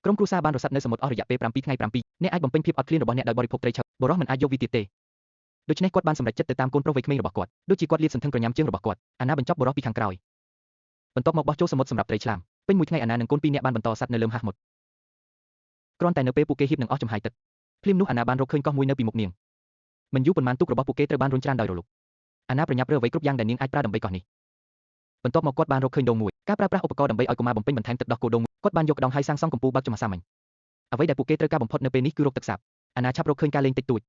ក្រុមគ្រួសារបានរសាត់នៅសមុទ្រអស់រយៈពេល7ថ្ងៃ7អ្នកអាចបំពេញភាពអត់ឃ្លានរបស់អ្នកដោយបរិភោគត្រីឆៅបុរសមិនអាចយកវាទៀតទេដូច្នេះគាត់បានសម្រេចចិត្តទៅតាមកូនប្រុសវ័យក្មេងរបស់គាត់ដូចជាគាត់លាបសន្ធឹងក្រញាំជើងរបស់គាត់អាណាបញ្ចប់បុរសពីខាងក្រោយបន្ទាប់មកបោះចូលសមុទ្រសម្រាប់ត្រីឆ្លាមពេញមួយថ្ងៃអាណានិងកូនពីរនាក់បានបន្តសัตว์នៅលើមហាសមុទ្រគ្រាន់តែនៅពេលពួកគេហៀបនឹងអស់ចំហាយទឹកភ្លាមនោះអាណាបានរកឃើញកោះមួយនៅពីមុខនាងមិនយូរប៉ុន្មានទូករបស់ពួកគេត្រូវបានរុញច្រានដោយរលកអាណាប្រញាប់រើអ្វីគ្រប់យ៉ាងដែលនាងអាចប្រើដើម្បីកោះនេះបន្ទាប់មកគាត់បានរកឃើញដូងមួយការប្រើប្រាស់ឧបករណ៍ដើម្បីឲ្យកុមារបំពេញបន្ថែមទឹកដោះគោដូងគាត់បានយកក្តោងហើយសាងសង់កំពូលបើកចំសាមញ្ញអ្វីដែលពួកគេត្រូវការបំផុតនៅពេលនេះគឺរកទឹកសាបអាណាឆាប់រកឃើញការលេងតិចតួច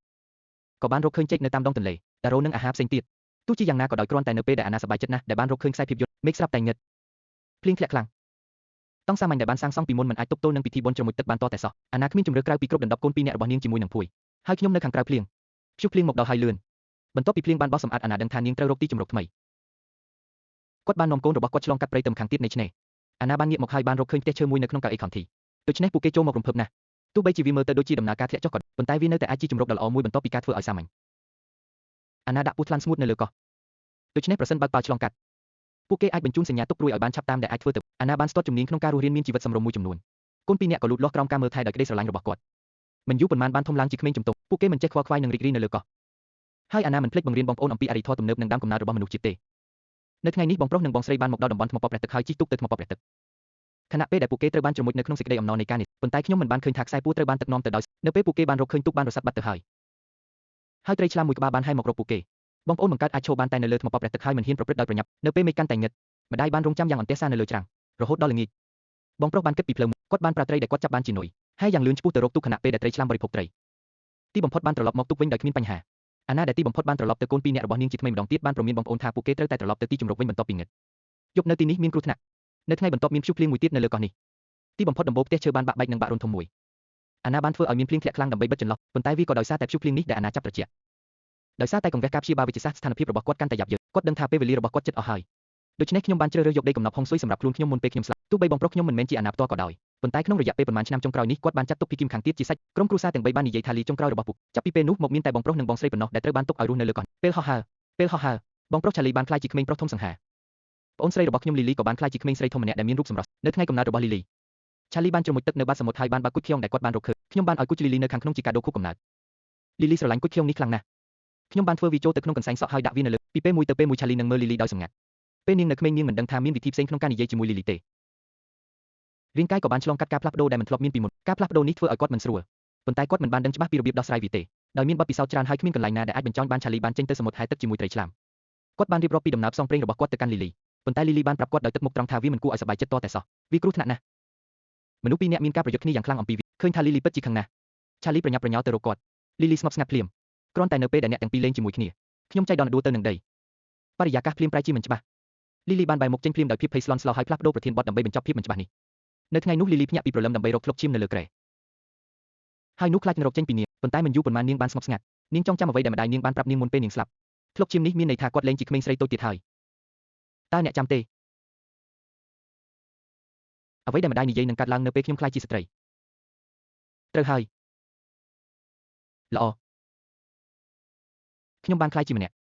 ក៏បានរកឃើញចេកនៅតាមដងទន្លេតារ៉ូនិងអាហារផ្សេងទៀតទោះជាយ៉ាងណាក៏ដោយគ្រាន់តែនៅពេលដែលអាណាសប្បាយចិត្តណាស់ដែលបានរកឃើញខ្សែភាពយន្តមេឃស្រាប់តែងឹតភ្លៀងធ្លាក់ខ្លាំងតង់សាមញ្ញដែលបានសាងសង់ពីមុនមិនអាចទប់ទល់នឹងពិធីបុណ្យជ្រមុជទឹកបានតតែសោះអាណាគ្មានជម្រើសក្រៅពីគ្រប់ដណ្ដប់កូនពីរនាក់របស់នាងជាមួយនឹងភួយហើយខ្ញុំនៅខាងក្រៅភ្លៀងព្យុះភ្លៀងមកដល់ហើយលឿនបន្ទាប់ពីភ្លៀងបានបោះសម្អាតអាណាដឹងថានាងត្រូវរកទីជម្រកថ្មីគាត់បាននាំកូនរបស់គាត់ឆ្លងកាត់ព្រៃទៅខាងទៀតនៃឆ្នេរអាណាបានងាកមកហើយបានរកឃើញផ្ទះឈើមួយនៅក្នុងកៅអីខន្ធីដូច្នេះពួកគេចូលមករំភើបណាស់ទោះបីជាវាមើលទៅដូចជាដំណើរការធ្លាក់ចុះក៏ប៉ុន្តែវានៅតែអាចជាជម្រកដ៏ល្អមួយបន្ទាប់ពីការធ្វើឲ្យសាមញ្ញអាណាដាក់ពស់ថ្លាន់ស្ងួតនៅលើកោះដូច្នេះប្រសិនបើកប៉ាល់ឆ្លងកាត់ពួកគេអាចបញ្ជូនសញ្ញាទុកព្រួយឲ្យបានឆាប់តាមដែលអាចធ្វើទៅអាណាបានស្ទាត់ជំនាញក្នុងការរស់រានមានជីវិតសមរម្យមួយចំនួនកូនពីរនាក់ក៏លូតលាស់ក្រោមការមើលថែដោយក្តីស្រឡាញ់របស់គាត់មិនយូរប៉ុន្មានបានធំឡើងជាក្មេងជំទង់ពួកគេមិនចេះខ្វល់ខ្វាយនឹងរីករាយនៅលើកោះហើយអាណាមិនភ្លេចបង្រៀនបងប្អូនអំពីអរិយធម៌ទំនើបនិងដើមកំណើតរបស់មនុស្សជាតិទេនៅថ្ងៃនេះបងប្រុសនិងបងស្រីបានមកដល់តំបន់ថ្មពព្រះទឹកហើយជិះទូកទៅថ្មពព្រះទឹកខណៈពេលដែលពួកគេត្រូវបានជ្រមុជនៅក្នុងសេចក្តីអំណរនៃការនេះប៉ុន្តែខ្ញុំមិនបានឃើញថាខ្សែពួរត្រូវបានទឹកនាំទៅដោយនៅពេលពួកគេបានរកឃើញទូកបានរសាត់បាត់ទៅហើយហើយត្រីឆ្លាមមួយក្បាលបានហែមករកពួកគេបងប្អូនបង្កើតអាចឈរបានតែនៅលើថ្មពព្រះទឹកហើយមិនហ៊ានប្រព្រឹត្តដោយប្រញាប់នៅពេលមេឃកាន់តែងឹតម្ដាយបានរងចាំយ៉ាងអន្ទះសារនៅលើច្រាំងរហូតដល់ល្ងាចបងប្រុសបានគិតពីផ្លូវគាត់បានប្រើត្រីដែលគាត់ចាប់បានជានុយហើយយ៉ាងលឿនឆ្ពោះទៅរកទូកខណៈពេលដែលត្រីឆ្លាមបរិភោគត្រីទីបំផុតបានត្រឡប់មកទូកវិញដោយគ្មានបញ្ហាអាណាដែលទីបំផុតបានត្រឡប់ទៅកូនពីរនាក់របស់នាងជាថ្មីម្ដងទៀតបានព្រមានបងប្អូនថាពួកគេត្រូវតែត្រឡប់ទៅទីជម្រកវិញបន្ទាប់ពីងឹតយប់នៅទីនេះមានគ្រោះថ្នាក់នៅថ្ងៃបន្ទាប់មានព្យុះភ្លៀងមួយទៀតនៅលើកោះនេះទីបំផុតដំបូលផ្ទះឈើបានបាក់បែកនិងបាក់រន្ធធំមួយអាណាបានធ្វើឲ្យមានភ្លៀងធ្លាក់ខ្លាំងដើម្បីបិទចន្លោះប៉ុន្តែវាក៏ដោយសារតែព្យុះភ្លៀងនេះដែលអាណាចាប់ត្រជាក់ដោយសារតែកង្វះការព្យាបាលវិទ្យាសាស្ត្រស្ថានភាពរបស់គាត់កាន់តែយ៉ាប់យ៉ឺនគាត់ដឹងថាពេលវេលារបស់គាត់ជិតអស់ហើយដូច្នេះខ្ញុំបានជ្រើសរើសយកដីកំណប់ហុងស៊ុយសម្រាប់ខ្លួនខ្ញុំមុនពេលខ្ញុំស្លាប់ទោះបីបងប្រុសខ្ញុំមិនមែនជាអាណាផ្ទាល់ក៏ដោយប៉ុន្តែក្នុងរយៈពេលប៉ុន្មានឆ្នាំចុងក្រោយនេះគាត់បានចាត់ទុកភីគីមខាងទៀតជាសាច់ក្រុមគ្រួសារទាំងបីបាននិយាយថាលីចុងក្រោយរបស់ពួកចាប់ពីពេលនោះមកមានតែបងប្រុសនិងបងស្រីប៉ុណ្ណោះដែលត្រូវបានទុកឲ្យរស់នៅលើកោះពេលហោះហើរពេលហោះហើរបងប្រុសឆាលីបានក្លាយជាក្មេងប្រុសធំសង្ហាប្អូនស្រីរបស់ខ្ញុំលីលីក៏បានក្លាយជាក្មេងស្រីធំម្នាក់ដែលមានរូបសម្រស់នៅថ្ងៃកំណើតរបស់លីលីឆាលីបានជ្រមុជទឹកនៅបាតសមុទ្រហើយបានបើកគុជខ្យងដែលគាត់បានរកឃើញខ្ញុំបានឲ្យគុជលីលីនៅខាងក្នុងជាកាដូខួបកំណើតលីលីស្រឡាញ់គុជខ្យងនេះខ្លាំងណាស់ខ្ញុំបានធ្វើវាចូលទៅក្នុងកន្សែងសក់ហើយដាក់វានៅលើពីពេលមួយទៅពេលមួយឆាលីនឹងមើលលីលីដោយសម្ងាត់ពេលនាងនៅក្មេងនាងមិនដឹងថាមានវិធីផ្សេងក្នុងការនិយាយជាមួយលីលីទេរាងកាយក៏បានឆ្លងកាត់ការផ្លាស់ប្ដូរដែលមិនធ្លាប់មានពីមុនការផ្លាស់ប្ដូរនេះធ្វើឲ្យគាត់មិនស្រួលប៉ុន្តែគាត់មិនបានដឹងច្បាស់ពីរបៀបដោះស្រាយវាទេដោយមានបទពិសោធន៍ច្រើនហើយគ្មានកន្លែងណាដែលអាចបញ្ចោញបានឆាលីបានចេញទៅសមុទ្រហែលទឹកជាមួយត្រីឆ្លាមគាត់បានរៀបរាប់ពីដំណើរផ្សងព្រេងរបស់គាត់ទៅកាន់លីលីប៉ុន្តែលីលីបានប្រាប់គាត់ដោយទឹកមុខត្រង់ថាវាមិនគួរឲ្យសប្បាយចិត្តទាល់តែសោះវាគ្រោះថ្នាក់ណាស់មនុស្សពីរនាក់មានការប្រយុទ្ធគ្នាយ៉ាងខ្លាំងអំពីវាឃើញថាលីលីពិតជាខឹងណាស់ឆាលីប្រញាប់ប្រញាល់ទៅរកគាត់លីលីស្ងប់ស្ងាត់ភ្លាមគ្រាន់តែនៅពេលដែលអ្នកទាំងពីរលេងជាមួយគ្នាខ្ញុំចៃដន្យដួលទៅនឹងដីបរិយាកាសភ្លាមប្រែជាមិនច្បាស់លីលីបានបែរមុខចេញភ្លាមដោយភាពភ័យស្លន់ស្លោហើយផ្លាស់ប្ដូរប្រធានបទដើម្បីបញ្ចប់ភាពមិនច្បាស់នេះនៅថ្ងៃនោះលីលីភ្ញាក់ពីព្រលឹមដើម្បីរកធ្លុកឈាមនៅលើគ្រែហើយនោះខ្លាចនរកចេញពីនាងប៉ុន្តែមិនយូរប៉ុន្មាននាងបានស្ងប់ស្ងាត់នាងចងចាំអ្វីដែលម្ដាយនាងបានប្រាប់នាងមុនពេលនាងស្លាប់ធ្លុកឈាមនេះមានន័យថាគាត់លែងជាក្មេងស្រីតូចទៀតហើយតើអ្នកចាំទេអ្វីដែលម្ដាយនិយាយនឹងកាត់ឡើងនៅពេលខ្ញុំក្លាយជាស្ត្រីត្រូវហើយល្អខ្ញុំបានក្លាយជាម្នាក់